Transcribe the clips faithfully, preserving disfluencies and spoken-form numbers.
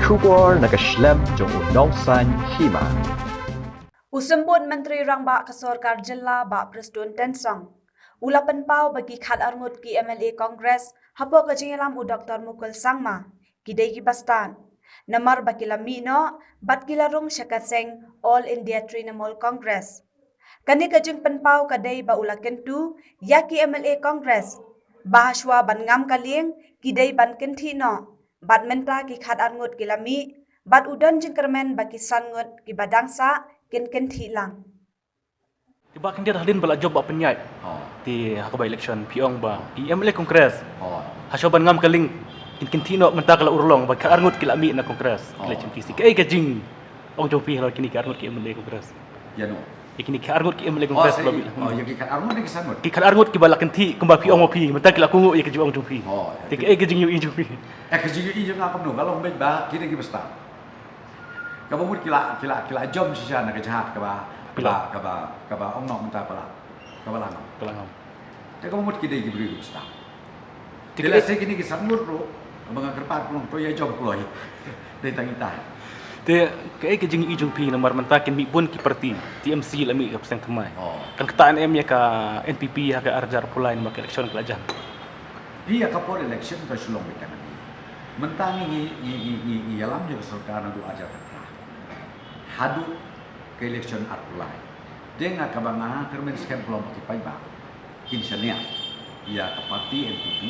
Khubor na ka shlem jong u nongsaiñ hima. U Symbud Myntri Rangbah ka Sorkar Jylla Bah Prestone Tynsong u la pynpaw ba ki khat arngut ki M L A Congress hapoh ka jingïalam u Doctor Mukul Sangma ki dei kiba stad namar ba ki la mih noh bad ki la rung sha ka seng All India Trinamool Congress. Kane ka jingpynpaw ka dei ba u la kyntu ïa ki M L A Congress ba hashwa ban ngam ka lieng ki dei ban kynthih noh, bad mynta ki khat arngut ki la mih bad u don jingkyrmen ba ki san ngut kiba dang sah kin kynthih lang. Te Bah, khyndiat hadien ba la jop Bah Pynïaid. Oh. Te ha kaba election phi ong ba ki M L A Congress, oh, hashwa ban ngam ka lieng kin kynthih noh, mynta ka la urlong ba ki khat arngut ki la mih na Congress. Oh. Election P C. Kaei ka jingong jong phi halor kine ki arngut ki M L A Congress? Ïa no? Ïa kine ki khat arngut ki M L A Congress ba mih. Oh, ïa ki khat arngut ne ki san ngut? Ki khat arngut kiba la kynthih kumba phi ong ma phi, mynta ki la kohnguh, ïa ka jingong jong phi. Oh, ïa. Te kaei ka jingïohi jong phi? Eh, ka jingïohi jong nga kumno, ka long beit ba kine kiba stad. Kaba mut ki la, ki la, ki la jom shisha na ka jingïaid kaba, kaba, kaba, kaba ong noh mynta ka la, kaba la ngam. Ka la ngam. Te kaba mut ki dei ki briew kiba stad. Te ki la, lehse kine ki san ngut ruh, kaba nga kyrpad kumno, to ïa jom kloi. Dei tang ita. Te kaei ka jingïohi jong phi namar mynta kin mih bun ki party, T M C la mih ka seng thymmai. Oh. Kan ktah ne em ïa ka N P P ha ka ar hajar arphew lai namar ka election ka la jan? Phi, ïa ka por election ka shu long beit tang kane. Mynta ngi, ngi, ngi, ngi, ngi ïalam ïa ka sorkar naduh ar hajar khatphra haduh ka election arphew lai. Te nga kaba nga kyrmen skhem ka long ba ki paidbah kin shaniah ïa ka party N P P.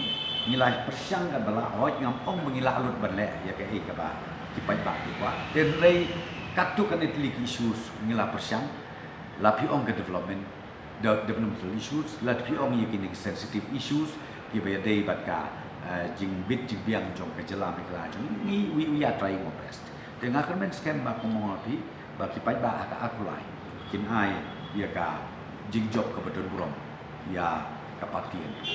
Ngi la pyrshang katba lah, hooid ngam ong ba ngi lah lut ban leh ïa kaei kaba ki paidbah ki kwah. Te hynrei katto katne tylli ki issues ngi la pyrshang, la phi ong ka development, the developmental issues, la phi ong ïa kine ki sensitive issues kiba ïadei bad ka, eh, jingbit jingbiang jong ka jylla Meghalaya jong ngi, we, we are trying our best. Te nga kyrmen skhem ba kumno phi, ba ki paidbah ha ka arphew lai kin ai ïa ka jingjop kaba don burom ïa ka party N P P.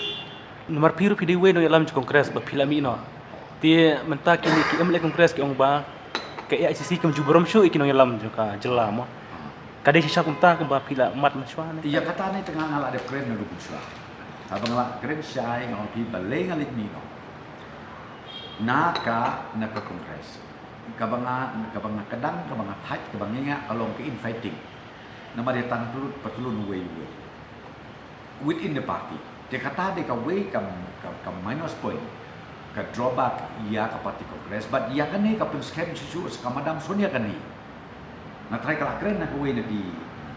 Namar phi ruh phi dei uwei u nongïalam jong Congress ba phi la mih noh. Te mynta kine ki M L A Congress ki ong ba ka A I C C kam ju burom shuh ïa ki nongïalam jong ka jylla mo. Ka dei shisha kumta kumba phi la mad mynshuwa ne? Ïa kata ne te nga, nga la dep kren naduh mynshuwa. Haba nga la kren shai nga ong phi balei nga leit mih noh na ka, na ka Congress. Kaba nga, kaba nga kdang, kaba nga thait, kaba nga ïa ka long ka infighting. Namar ïa tang patlun, patlun uwei uwei within the party. Te kata dei kawei ka, ka, ka minus point, ka drawback ïa ka party Congress. Bad ïa kane ka pynskhem shuh shuh sa ka Madam Sonia Kani. Nga trai ka la kren na kawei na ki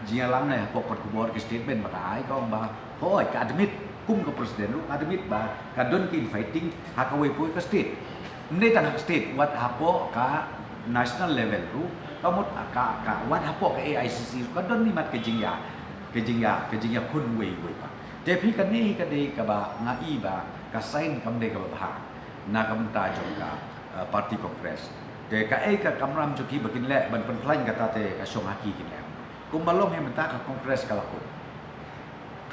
jingïalang ne hapoh kot khubor, ki statement ba ka ai, ka ong ba hooid ka admit, kum ka president ruh ka admit ba ka don ki infighting ha kawei kawei ka state. Ym dei tang ha ka state, wat hapoh ka national level ruh, ka mut ka, ka, wat hapoh ka A I C C ruh ka don imat ka jingïa, ka jingïa, ka jingïakhun uwei uwei pat. Te phi kane hi ka dei kaba nga i ba ka sign kam dei kaba bha na ka bynta jong ka, eh, party Congress. Te kaei ka kamram jong ki ba kin leh ban pynkhlaiñ kata te ka shong ha ki kin leh. Kumba long hi mynta ka Congress ka la kut.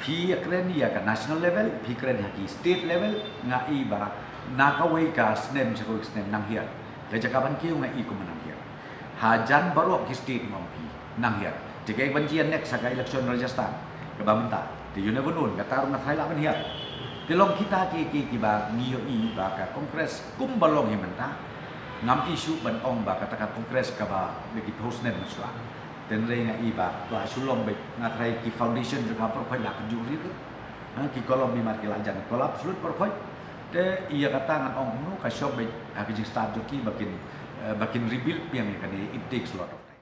Phi ïa kren ïa ka national level, phi kren ha ki state level, nga i ba na kawei ka snem sha kawei ka snem nang hiar. Ka jaka ban kiew nga i kumba nang hiar. Hajan baroh ki state nga ong phi nang hiar. Te kaei ban jia next ha ka election Rajasthan kaba mynta, te you never know, kata ruh nga trai lah ban hiar. Te long kita ki, ki, kiba ngi ïohi ba ka Congress kumba long hi mynta, ngam i shuh ban ong ba kata ka Congress kaba da ki phew snem mynshuwa. Te hynrei nga i ba la shu long beit, nga trai ki foundation jong ka por khoit la kynjur rit. Ha, ki column imat ki la jan collapse lut por khoit. Te ïa kata ngan ong kumno, ka shong beit ha ka jingstad jong ki ba kin, eh, ba kin rebuild biang ïa kane, it takes a lot of time.